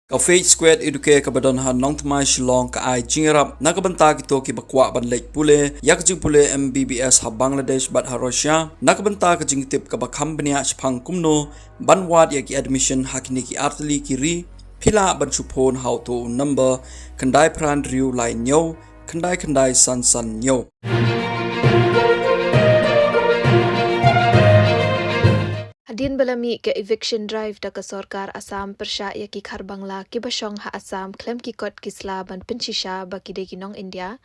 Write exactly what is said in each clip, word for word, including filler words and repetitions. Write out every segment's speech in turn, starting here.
Ka Faith Square Educare kaba don ha Nongthymmai Shillong ka ai jingïarap na ka bynta kito kiba kwah ban leit pule ïa ka jingpule M B B S ha Bangladesh bad ha Russia, na ka bynta ka jingtip kaba kham bniah shaphang kumno ban wad ïa ki admission ha kine ki artylli ki ri. Phi lah ban shu phone ha uto u number khyndai phra hynriew lai hynñiew khyndai khyndai san san hynñiew. Hadien ba la mih ka eviction drive da ka sorkar Assam pyrshah ïa ki Khar Bangla kiba shong ha Assam khlem ki kot ki sla ban pynshisha ba ki dei ki nong India,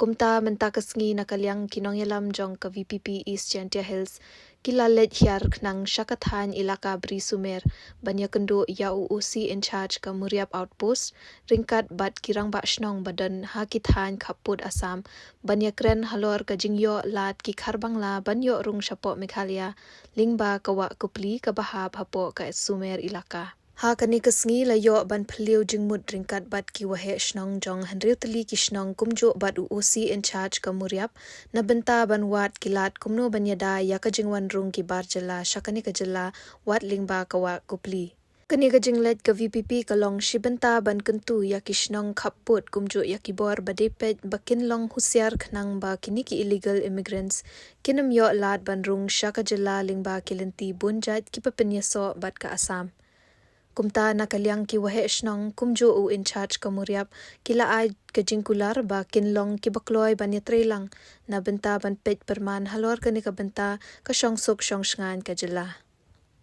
kumta mynta ka sngi na ka liang ki nongïalam jong ka V P P East Jaintia Hills ki la leit hiar khnang sha ka thaiñ Elaka Bri Sumer ban ïakynduh ïa u O C in charge ka Moriap Outpost ryngkat bad ki rangbah shnong ba don ha ki thaiñ khappud Assam ban ïakren halor ka jingïoh lad ki Khar Bangla ban ïoh rung shapoh Meghalaya lyngba ka wah Kupli kaba hap hapoh ka Sumer Elaka. Ha kane ka sngi la ïoh ban phylliew jingmut ryngkat bad ki waheh shnong jong hynriew tylli ki shnong kumjuh bad u O C in charge ka Moriap na bynta ban wad ki lad kumno ban ïada ïa ka jingwan rung ki bar jylla sha kane ka jylla wat lyngba ka wah Kupli. Kane ka jingleit ka V P P ka long shi bynta ban kyntu ïa ki shnong khappud kumjuh ïa ki bor ba dei peit ba kin long husiar khnang ba kine ki illegal immigrants kin ym ïoh lad ban rung sha ka jylla lyngba ki lynti bun jait kiba pynïasoh bad ka Assam. Kumta na ka liang ki waheh shnong kumjuh u in charge ka Moriap ki la ai ka jingkular ba kin long kiba kloi ban ïatreilang na bynta ban peit pyrman halor kane ka bynta ka shongsuk shongshngaiñ ka jylla.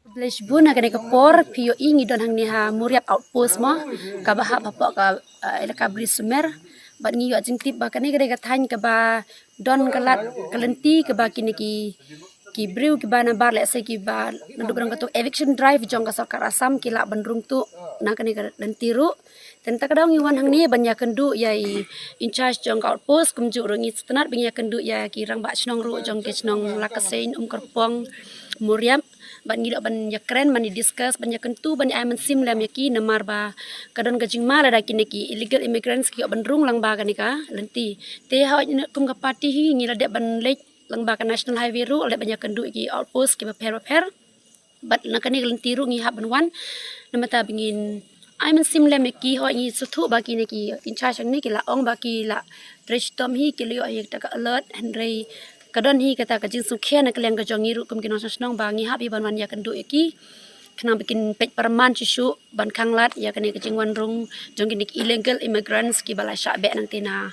Privilege bun ha kane ka por phi ïohi ngi don hangne ha Moriap Outpost mo, kaba hap hapoh ka, eh, Elaka Bri Sumer. Bad ngi ïoh jingtip ba kane ka dei ka thaiñ kaba don ka lad ka lynti kaba kine ki, ki briew kiba nabar lehse kiba naduh ba don kato eviction drive jong ka sorkar Assam ki lah ban rung tuh na kane ka lynti ruh. Te mynta ka daw ngi wan hangne ban ïakynduh ïa i in charge jong ka outpost kumjuh ruh ngi sngewtynnat ban ïakynduh ïa ki rangbah shnong ruh jong ki shnong Lakaseiñ, Umkyrpong, Moriap. Bad ngi lah ban ïakren, ban ïa discuss, ban ïakyntu, ban ïa ai mynsiem lem ïa ki namar ba ka don ka jingma lada kine ki illegal immigrants ki ïoh ban rung lyngba kane ka lynti. Te hooid kum ka party hi ngi la dep ban leit lyngba ka National Highway ruh, la dep ban ïakynduh ïa ki outpost kiba pher bapher. Bad na kane ka lynti ruh ngi hap ban wan. Namar ta ba ngin ai mynsiem lem ïa ki, hooid ngi sngewthuh ba kine ki in charge hangne ki la ong ba ki la trei shitom hi, ki la ïoh hi kata ka alert, hynrei ka don hi kata ka jingsngewkhia na ka liang ka jong ngi ruh kum ki nongshong shnong ba ngi hap hi ban wan ïakynduh ïa ki khnang ba kin peit pyrman shuh shuh ban khanglad ïa kane ka jingwan rung jong kine ki illegal immigrants kiba la shah beh nangtei na,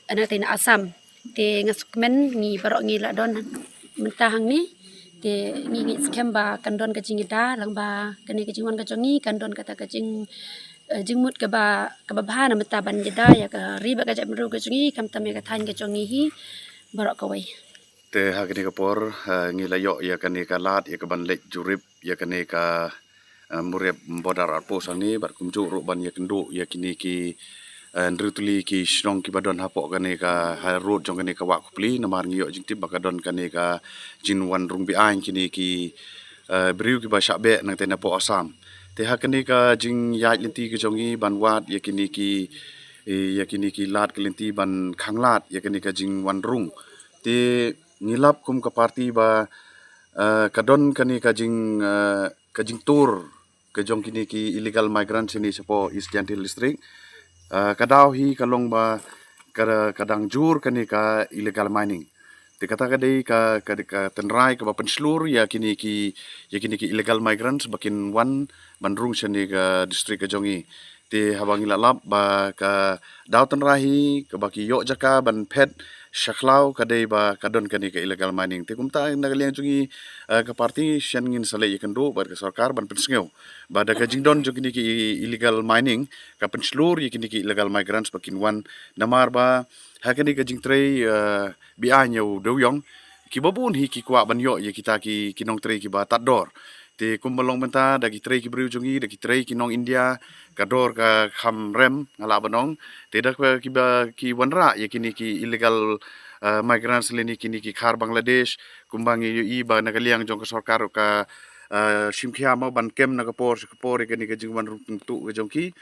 nangtei na Assam. Te nga sngewkmen ngi baroh ngi la don mynta hangne. Te ngi ngeit skhem ba kan don ka jingïada lyngba kane ka jingwan ka jong ngi, kan don kata ka jing, eh, jingmut kaba, kaba bha na mynta ban ïada ïa ka ri bad ka jaitbynriew ka jong ngi, khamtam ïa ka thaiñ ka jong ngi hi baroh kawei. Te ha kane ka por, eh, ngi la ïoh ïa kane ka lad ïa ka ban leit jurip ïa kane ka, eh, Moriap Border Outpost hangne bad kumjuh ruh ban ïakynduh ïa kine ki, eh, hynriew tylli ki shnong kiba don hapoh kane ka high road jong kane ka wah Kupli namar ngi ïoh jingtip ba ka don kane ka jingwan rung beaiñ kine ki, eh, briew kiba shah beh nangtei napoh Assam. Te ha kane ka jingïaid lynti ka jong ngi ban wad ïa kine ki, eh, ïa kine ki lad ki lynti ban khanglad ïa kane ka jingwan rung. Te ngi lap kum ka party ba, eh, ka don kane ka jing, eh, ka jingtur ka jong kine ki illegal migrants shane shapoh East Jaintia Hills District. Eh, ka daw hi ka long ba ka, ka dang jur kane ka illegal mining. Te kata ka dei ka, ka, ka tynrai kaba pynshlur ïa kine ki, ïa kine ki illegal migrants ba kin wan ban rung shane ka district ka jong ngi. Te haba ngi la lap ba ka daw tynrai hi kaba ki ïoh jaka ban phet sha khlaw ka dei ba ka don kane ka illegal mining. Te kumta na ka liang jong ngi, eh, ka party shen ngin sa leit ïakynduh bad ka sorkar ban pynsngew ba da ka jingdon jong kine ki illegal mining ka pynshlur ïa kine ki illegal migrants ba kin wan namar ba ha kane ka jingtrei, eh, beaiñ ïa u dewïong kiba bun hi ki kwah ban ïoh ïa kita ki, ki nongtrei kiba tad dor. Te kumba long mynta da ki trei ki briew jong ngi, da ki trei ki nong India, ka dor ka kham rem nga lah ban ong. Te da kiba, kiba ki wanrah ïa kine ki illegal, eh, migrants lane kine ki Khar Bangladesh, kumba ngi ïohi ba na ka liang jong ka sorkar ka, eh, shim khia mo ban kem na ka por sha ka por ïa kane ka jingwan rung kyntu ka jong ki.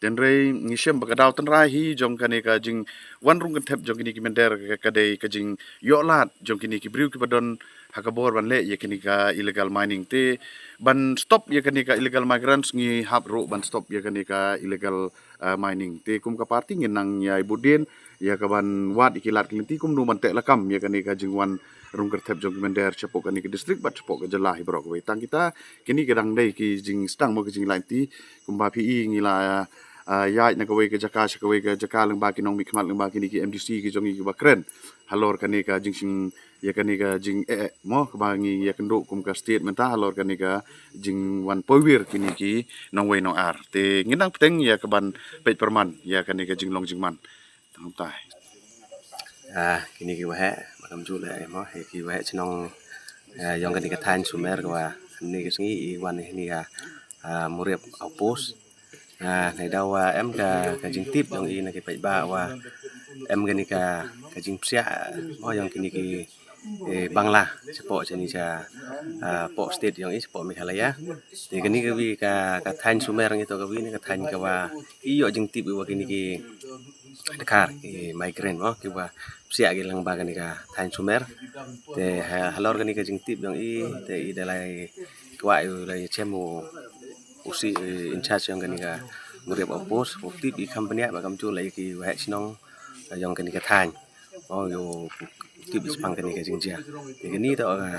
Hynrei ngi shem ba ka daw tynrai hi jong kane ka jingwan rung kynthep jong kine ki mynder ka, ka dei ka jingïoh lad jong kine ki briew kiba don ha ka bor ban leh ïa kane ka illegal mining. Te ban stop ïa kane ka illegal migrants ngi hap ruh ban stop ïa kane ka illegal, ah, mining. Te kum ka party ngin nang ïai bud dien ïa ka ban wad ïa ki lad ki lynti kumno ban teh lakam ïa kane ka jingwan rung kyrthep jong ki mynder shapoh kane ka district bad shapoh ka jylla hi baroh kawei. Tang kita kine ki dang dei ki jingsdang mo, ki jinglait lynti. Kumba phi i ngi la, ah, ïaid na kawei ka jaka sha kawei ka jaka lyngba ki nongmihkhmat, lyngba kine ki M D C ki jong ngi kiba kren halor kane ka jingshim ïa kane ka jingeh mo, kaba ngi ïakynduh kum ka state mynta halor kane ka jingwan poiwir kine ki nongwei nongar. Te ngin nang bteng ïa ka ban peit pyrman ïa kane ka jinglong jingman. Tang tai. Ah, kine ki waheh, ba kam ju leh mo, ki waheh chnong, ah, ïong kane ka thaiñ Sumer kaba kine ki sngi i wan kine ka, ah, Muriap Outpost. Ah, nai daw wa em ka, ka jingtip ïong i na ki paidbah wa em kane ka, ka jingpsiah mo ïong kine ki, eh, bangla shapoh shane sha, ah, poh state ïong i shapoh Meghalaya. Te kane ka wi ka, ka thaiñ Sumer ngi to ka wi ne ka thaiñ kaba i ïoh jingtip i wa kine ki dkhar ki migrant mo kiba psiah ki lyngba kane ka thaiñ Sumer. Te ha, halor kane ka jingtip ïong i te i da lai kwah i u lai chem u u C, eh, in charge ïong kane ka Muriap Outpost u tip i kham bniah ba kam ju leh ki waheh chnong, eh, ïong kane ka thaiñ. O ïoh tip i spang kane ka jingjia. Te kane to ka,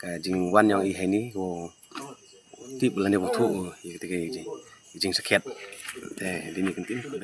ka jingwan ïong i haini ko tip lane u thuh i kata ka jing, jingsakhiat. Te dini kan tin.